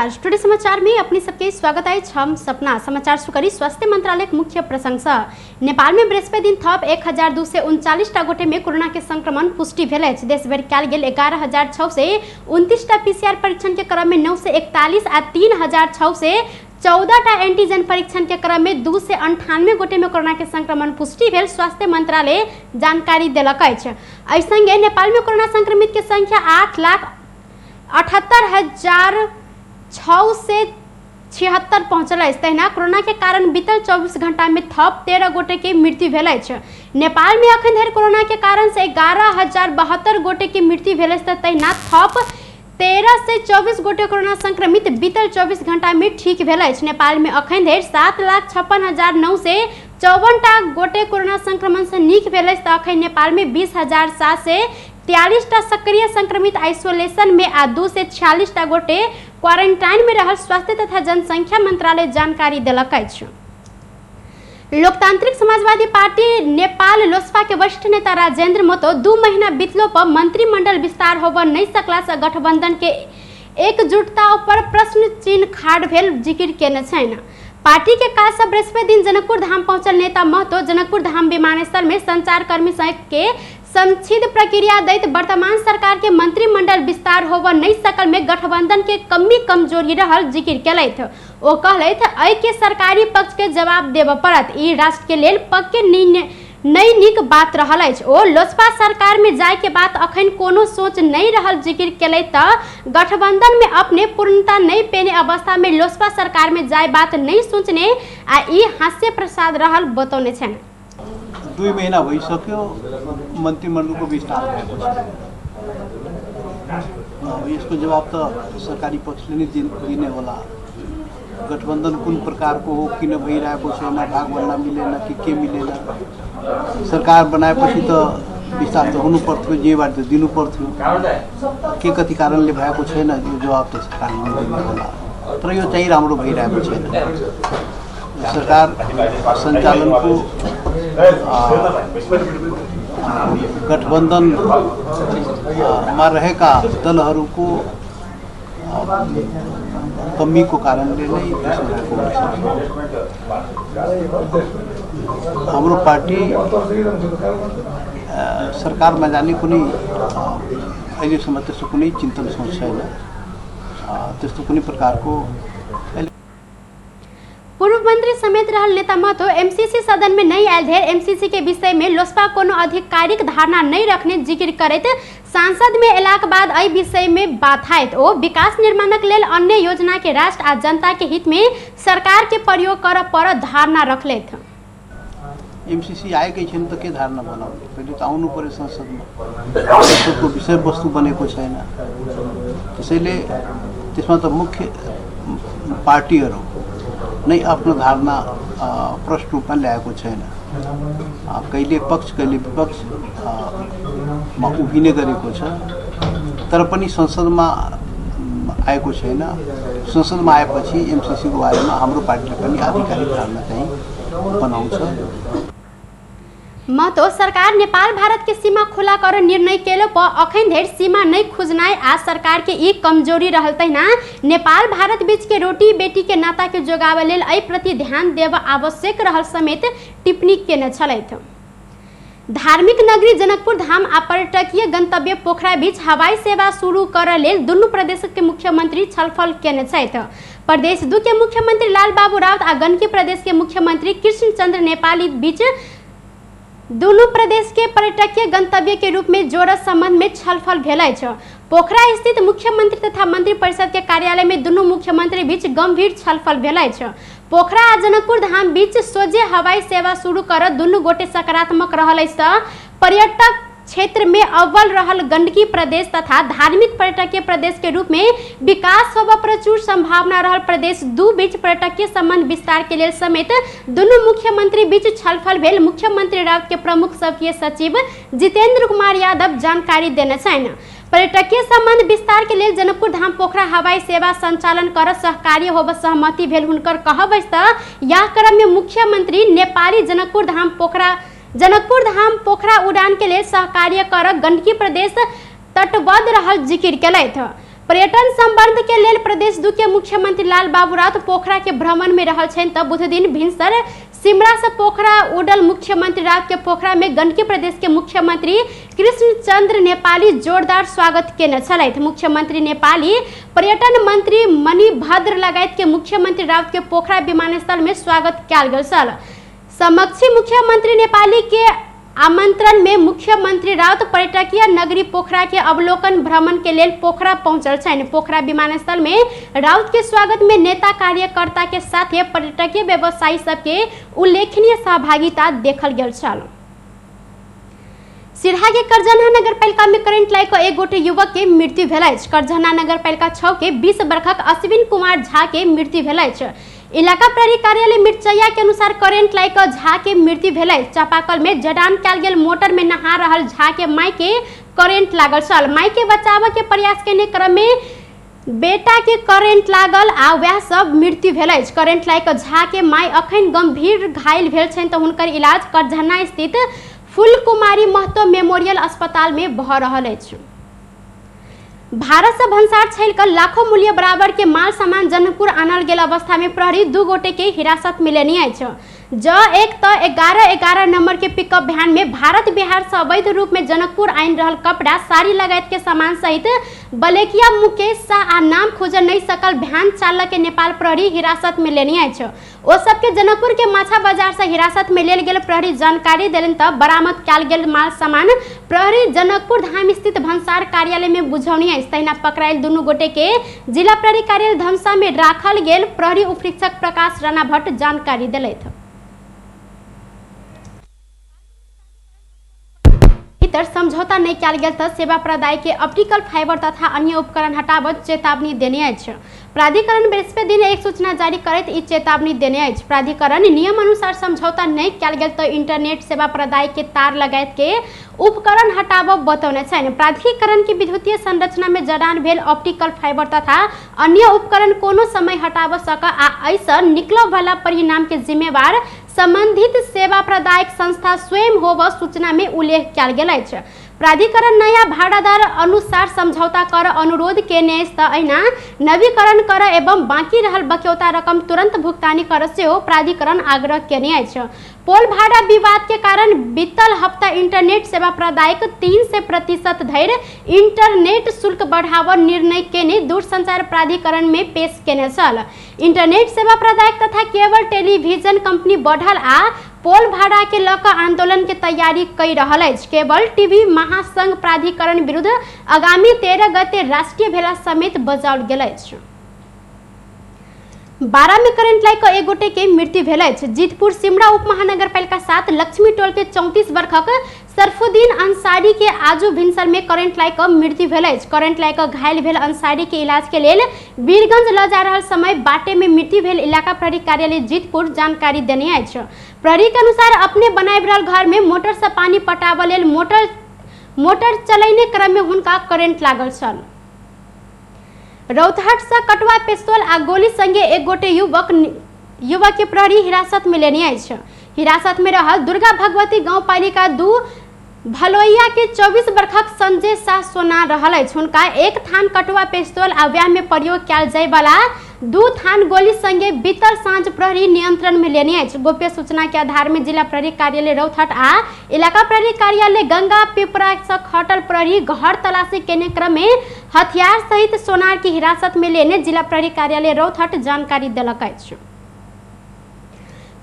नमस्कार, स्टूडियो समाचार में अपने सबके स्वागत अछि। हम सपना समाचार सुकरी। स्वास्थ्य मंत्रालय के मुख्य प्रशंसा नेपाल में बृहस्पति दिन थप 1239 टा गोटे में कोरोना के संक्रमण पुष्टि भेल अछि। देश भरि कयल गेल 11,629 टा पीसीआर परीक्षण के क्रम में 941 आ 3,614 टा एंटीजन परीक्षण के क्रम में 298 गोटे में कोरोना के संक्रमण पुष्टि भेल स्वास्थ्य मंत्रालय जानकारी देलक अछि। एहि संगे नेपाल में कोरोना संक्रमित के संख्या 8,78,676 पहुँचल अछि। तहिना कोरोना के कारण बीतल 24 घंटा में थप 13 गोटे के मृत्यु भेल अछि। नेपाल में अखन धरि कोरोना के कारण से 11,072 गोटे के मृत्यु भेल अछि। तहिना थप 1324 गोटे कोरोना संक्रमित बीतल 24 घंटा में ठीक भेल अछि। नेपाल में अखन धरि 7,56,954 टा गोटे कोरोना संक्रमण से नीक भेल अछि। तऽ अखन नेपाल में 20,743 टा सक्रिय संक्रमित आइसोलेशन में आ 246 टा गोटे क्वारंटाइन में रहल स्वास्थ्य तथा जनसंख्या मंत्रालय जानकारी देलक अछि। लोकतांत्रिक समाजवादी पार्टी नेपाल लोसपा के वरिष्ठ नेता राजेंद्र महतो 2 महीना बीतलो पर मंत्रिमंडल विस्तार होबऽ नहीं सकला से गठबंधन के एकजुटता पर प्रश्न चिन्ह खाड़ भेल जिक्र केने छनि। पार्टी के काज से बृहस्पति दिन जनकपुर धाम पहुंचल नेता महतो जनकपुर धाम विमानस्थल में संचारकर्मी के संक्षिप्त प्रक्रिया दैत वर्तमान सरकार के मंत्रिमंडल विस्तार होबऽ नहीं सकल में गठबंधन के कमी कमजोरी रहल जिक्र केलथि। ओ कहलथि एहि के सरकारी पक्ष के जवाब देबऽ पड़त। ई राष्ट्र के लेल पक्के नहि नीक बात रहल अछि। ओ लोजपा सरकार में जाय के बात अखन कोनो सोच नहीं रहल जिक्र केलथि। तऽ गठबंधन में अपने पूर्णता नहीं पेने अवस्था में लोजपा सरकार में जाय बात नहीं सोचने आ ई हास्य प्रसाद रहल बतौने छनि। 2 महिना भइसक्यो मन्त्रीमण्डलको विस्तार भएको छ। अब यसको जवाब त सरकारी पक्षले नै दिने होला। गठबन्धन कुन प्रकारको हो, किन भइरहेको छैन, भागभन्दा मिलेन कि के मिलेन, सरकार बनाएपछि त विस्तार त हुनु पर्थ्यो, जिम्मेवारी त दिनु पर्थ्यो, के कति कारणले भएको छैन यो जवाब त सरकारले नै दिने होला। तर यो चाहिँ राम्रो भइरहेको छैन। सरकार सञ्चालनको गठबन्धन मा रहेका दलहरूको कमीको कारणले नै त्यसो भएको हुनसक्छ। हाम्रो पार्टी सरकारमा जाने कुनै अहिलेसम्म त्यस्तो कुनै चिन्तन सोच छैन, त्यस्तो कुनै प्रकारको। पूर्व मंत्री समेत रहल नेता महतो एमसीसी सदन में नहीं आयल धेर एमसीसी के विषय में लोसपा कोनो आधिकारिक धारणा नहीं रखने जिक्र करैत सांसद में एलाक बाद एहि विषय में बात हैत। ओ विकास निर्माणक लेल अन्य योजना के राष्ट्र आ जनता के हित में सरकार के प्रयोग करऽ पड़त धारणा रखलथि। एमसीसी आएकै छैन त के धारणा बनाउने, पहिले त आउनु पर्यो संसदमा, संसदको विषयवस्तु बनेको छैन। त्यसैले त्यसमा त मुख्य पार्टीहरू नै आफ्नो धारणा प्रष्ट रूपमा ल्याएको छैन। कहिले पक्ष कहिले विपक्ष मा उभिने गरेको छ, तर पनि संसदमा आएको छैन। संसदमा आएपछि एमसीसीको बारेमा हाम्रो पार्टीले पनि आधिकारिक धारणा चाहिँ बनाउँछ। महतो सरकार नेपाल भारत के सीमा खुला कर निर्णय केलो पर अखन धरि सीमा नहीं खुजनाय आ सरकार के ई कमजोरी रहल। तहिना नेपाल भारत बीच के रोटी बेटी के नाता के जोगाबय लेल एहि प्रति ध्यान देब आवश्यक रहल समेत टिप्पणी केने छलथि। धार्मिक नगरी जनकपुर धाम आ पर्यटकीय गंतव्य पोखरा बीच हवाई सेवा शुरू करऽ लेल दुनू प्रदेश के मुख्यमंत्री छलफल केने छथि। प्रदेश 2 के मुख्यमंत्री लाल बाबू राउत आ गंडकी प्रदेश के मुख्यमंत्री कृष्ण चंद्र नेपाली बीच दुनू प्रदेश के पर्यटकीय गंतव्य के रूप में जोड़ऽ संबंध में छलफल भेल अछि। पोखरा स्थित मुख्यमंत्री तथा मंत्री परिषद के कार्यालय में दुनू मुख्यमंत्री बीच गंभीर छलफल भेल अछि। पोखरा आ जनकपुर धाम बीच सोझे हवाई सेवा शुरू करऽ दुनू गोटे सकारात्मक रहल अछि। तऽ पर्यटक क्षेत्र में अव्वल रहल गंडकी प्रदेश तथा धार्मिक पर्यटकीय प्रदेश के रूप में विकास होबऽ प्रचुर संभावना रहल प्रदेश 2 बीच पर्यटकीय संबंध विस्तार के लेल समेत दुनू मुख्यमंत्री बीच छलफल भेल मुख्यमंत्री राउत के प्रमुख सबकीय सचिव जितेंद्र कुमार यादव जानकारी देने छनि। पर्यटकीय संबंध विस्तार के लेल जनकपुर धाम पोखरा हवाई सेवा संचालन कर सहकार्य होब सहमति भेल हुनकर कहब अछि। तऽ यह क्रम में मुख्यमंत्री नेपाली जनकपुर धाम पोखरा उड़ान के लेल सहकार्य कर गंडकी प्रदेश तटबद्ध रहल जिक्र केलथि। पर्यटन संबंध के लेल प्रदेश 2 के मुख्यमंत्री लाल बाबू राउत पोखरा के भ्रमण में रहल छनि त बुधदिन भिनसर सिमरा से पोखरा उडल मुख्यमंत्री राउत के पोखरा में गंडकी प्रदेश के मुख्यमंत्री कृष्णचंद्र नेपाली जोरदार स्वागत केने छलथि। मुख्यमंत्री नेपाली पर्यटन मंत्री मणिभद्र लगायत के मुख्यमंत्री राउत के पोखरा विमानस्थल में स्वागत कयल गेल छल। समक्षी मुख्यमंत्री नेपाली के आमंत्रण में मुख्यमंत्री राउत पर्यटकीय नगरी पोखरा के अवलोकन भ्रमण के लेल पोखरा पहुंचल छनि। पोखरा विमानस्थल में राउत के स्वागत में नेता कार्यकर्ता के साथे पर्यटकीय व्यवसायी सबके उल्लेखनीय सहभागिता देखल गेल छल। सिरहा के करजन्हा नगरपालिका में करंट लागि कऽ एक गोटे युवक के मृत्यु भेल अछि। करजन्हा नगरपालिका 6 के 20 वर्षक अश्विन कुमार झा के मृत्यु भेल अछि। इलाका प्रहरी कार्यालय मिर्चैया के अनुसार करंट लागि कऽ झा के मृत्यु भेल अछि। चापाकल में जडान कयल गेल मोटर में नहा रहल झा के माय के करंट लागल छल। माय के बचाबऽ के प्रयास केने क्रम में बेटा के करंट लागल आ वएह सब मृत्यु भेल अछि। करंट लागि कऽ झा के माय अखन गंभीर घायल भेल छनि तऽ हुनकर इलाज करझन्ना स्थित फूलकुमारी महतो मेमोरियल अस्पताल में भऽ रहल अछि। भारत से भंसार छल कऽ लाखों मूल्य बराबर के माल सामान जनकपुर आनल गेल अवस्था में प्रहरी 2 गोटे के हिरासत में लेने अछि। ज 1 त 11 11 नंबर के पिकअप वैन में भारत बिहार से अवैध रूप में जनकपुर आनि रहल कपड़ा साड़ी लगायत के सामान सहित बलेकिया मुकेश शाह आ नाम खोजल नहीं सकल वैन चालक के नेपाल प्रहरी हिरासत में लेने अछि। ओ सबके जनकपुर के माछा बाजार से हिरासत में लेल गेल प्रहरी जानकारी देलनि त बरामद कयल गेल माल सामान प्रहरी जनकपुर धाम स्थित भंसार कार्यालय में बुझौनी अछि। तहिना पकड़ायल दुनू गोटे के जिला प्रहरी कार्यालय धमसा में राखल गेल प्रहरी उपरीक्षक प्रकाश राणा भट्ट जानकारी देलथि। भीतर समझौता नहि कयल गेल तऽ सेवा प्रदाय के ऑप्टिकल फाइबर तथा अन्य उपकरण हटाबऽ चेतावनी देने अछि। प्राधिकरण बृहस्पति दिन एक सूचना जारी करैत ई चेतावनी देने अछि। प्राधिकरण नियम अनुसार समझौता नहि कयल गेल तऽ इंटरनेट सेवा प्रदाय के तार लगायत के उपकरण हटाबऽ बतौने छनि। प्राधिकरण के विद्युतीय संरचना में जडान भेल ऑप्टिकल फाइबर तथा अन्य उपकरण कोनो समय हटाबऽ सक आ एहिसँ निकलऽ वाला परिणाम के जिम्मेवार संबंधित सेवा प्रदायक संस्था स्वयं होब सूचना में उल्लेख कयल गेल अछि। प्राधिकरण नया भाड़ा दर अनुसार समझौता कर अनुरोध केने अछि तऽ अहिना नवीकरण कर एवं बाकी रहल बक्यौता रकम तुरंत भुगतानी कर सेहो प्राधिकरण आग्रह केने अछि। पोल भाड़ा विवाद के कारण बीतल हफ्ता इंटरनेट सेवा प्रदायक 300% धरि इंटरनेट शुल्क बढ़ाबऽ निर्णय केने दूरसंचार प्राधिकरण में पेश केने छल। इंटरनेट सेवा प्रदायक तथा केबल टेलीविजन कंपनी बढ़ल आ पोल भाड़ा के लऽ कऽ आंदोलन के तैयारी कय रहल अछि। केबल टीवी महासंघ प्राधिकरण विरुद्ध आगामी 13 गते राष्ट्रीय भेला समेत बजाओल गेल अछि। 12 में करंट लागि कऽ एक गोटे के मृत्यु भेल अछि। जीतपुर सिमरा उप महानगरपालिका 7 लक्ष्मी टोल के 34 वर्षक सरफुद्दीन अंसारी के आजू भिनसर में करंट लागि कऽ मृत्यु भेल अछि। करंट लागि कऽ घायल भेल अंसारी के इलाज के लेल वीरगंज लऽ जा रहल समय बाटे में मृत्यु भेल इलाका प्रहरी कार्यालय जीतपुर जानकारी देने अछि। प्रहरी के अनुसार अपने बनाबि रहल घर में मोटर से पानी पटाबऽ लेल मोटर चलैने क्रम में हुनका करंट लागल छल। रौतहट से कटुआ पिस्तौल आ गोली संगे एक गोटे युवक के प्रहरी हिरासत में लेने अछि। हिरासत में रहल दुर्गा भगवती गांवपालिका 2 भलोइया के 24 वर्षक संजय शाह सोना रहल अछि। हुनका एक थान कटुआ पिस्तौल आ व्याह में प्रयोग कयल जाय वाला 2 थान गोली संगे बीतल साँझ प्रहरी नियंत्रण में लेने अछि। गोप्य सूचना के आधार में जिला प्रहरी कार्यालय रौतहट आ इलाका प्रहरी कार्यालय गंगा पिपरा से खटल प्रहरी घर तलाशी केने क्रम में हथियार सहित सोनार की हिरासत में लेने जिला प्रहरी कार्यालय रौतहट जानकारी देलक अछि।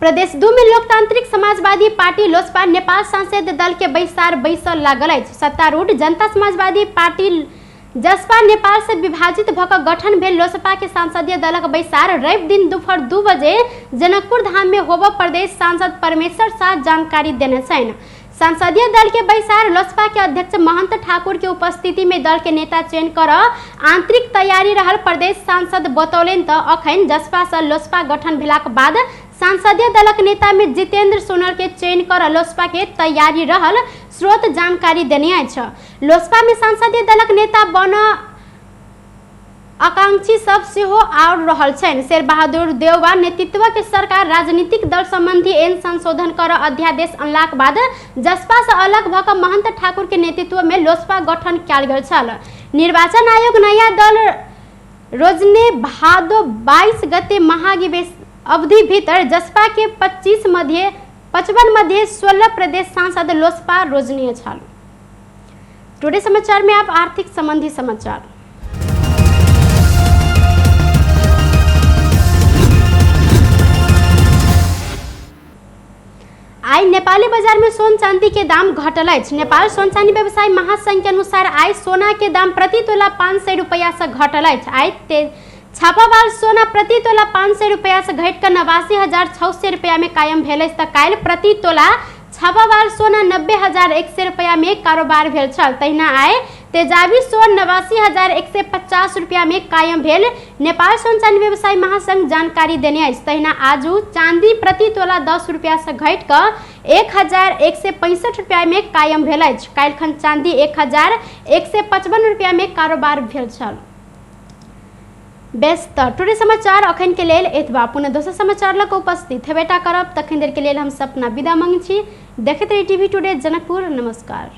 प्रदेश 2 में लोकतांत्रिक समाजवादी पार्टी लोजपा नेपाल सांसद दल के बैसार बैसल लागल अछि। सत्तारूढ़ जनता समाजवादी पार्टी जसपा नेपाल से विभाजित भऽ कऽ गठन भेल लोजपा के सांसदीय दलक बैसार रवि दिन दोपहर 2 बजे जनकपुर धाम में होबऽ प्रदेश सांसद परमेश्वर शाह जानकारी देने छनि। संसदीय दल के बैसार लोजपा के अध्यक्ष महंत ठाकुर के उपस्थिति में दल के नेता चयन कर आंतरिक तैयारी रहल प्रदेश सांसद बतौलनि तऽ अखन जसपा से लोजपा गठन भेलाक बाद सांसदीय दलक नेता में जितेंद्र सोनल के चयन कर लोजपा के तैयारी रहल स्रोत जानकारी देने अछि। लोजपा में संसदीय दलक नेता बन आकांक्षी सब सेहो आर रहल छनि। शेरबहादुर देउवा नेतृत्व के सरकार राजनीतिक दल संबंधी ऐन संशोधन कर अध्यादेश अनलाक बाद जसपा से अलग भऽ कऽ महंत ठाकुर के नेतृत्व में लोसपा गठन कयल गेल छल। निर्वाचन आयोग नया दल रोजने भादो 22 गते महाधिवेश अवधि भीतर जसपा के 25 मध्ये 55 मध्ये 16 प्रदेश सांसद लोसपा रोजने छल। टुडे समाचार में आप आर्थिक संबंधी समाचार। आइ नेपाली बाजार में सोन चांदी के दाम घटल अछि। नेपाल सोन चांदी व्यवसायी महासंघ के अनुसार आइ सोना के दाम प्रति तोला 500 रुपया से घटल अछि। आइ छापावाल सोना प्रति तोला 500 रुपया से घटि कऽ 89,600 रुपया में कायम भेल अछि। तऽ काल्हि प्रति तोला छापावाल सोना 90,100 रुपया में कारोबार भेल छल। तहिना आइ तेजाबी सोन 89,150 रुपया में कायम भेल नेपाल सोन चांदी व्यवसायी महासंघ जानकारी देने अछि। तहिना आजू चांदी प्रति तोला 10 रुपया से घटि कऽ 1,165 रुपया में कायम भेल अछि। काल्हिखन चांदी 1,155 रुपया में कारोबार भेल छल। बेस तऽ टुडे समाचार अखन के लेल एतबा। पुनः दोसर समाचार लऽ कऽ उपस्थित हेबेटा करब। तखन देर के लेल हम सपना विदा मांगै छी। देखैत रही टीवी टुडे जनकपुर। नमस्कार।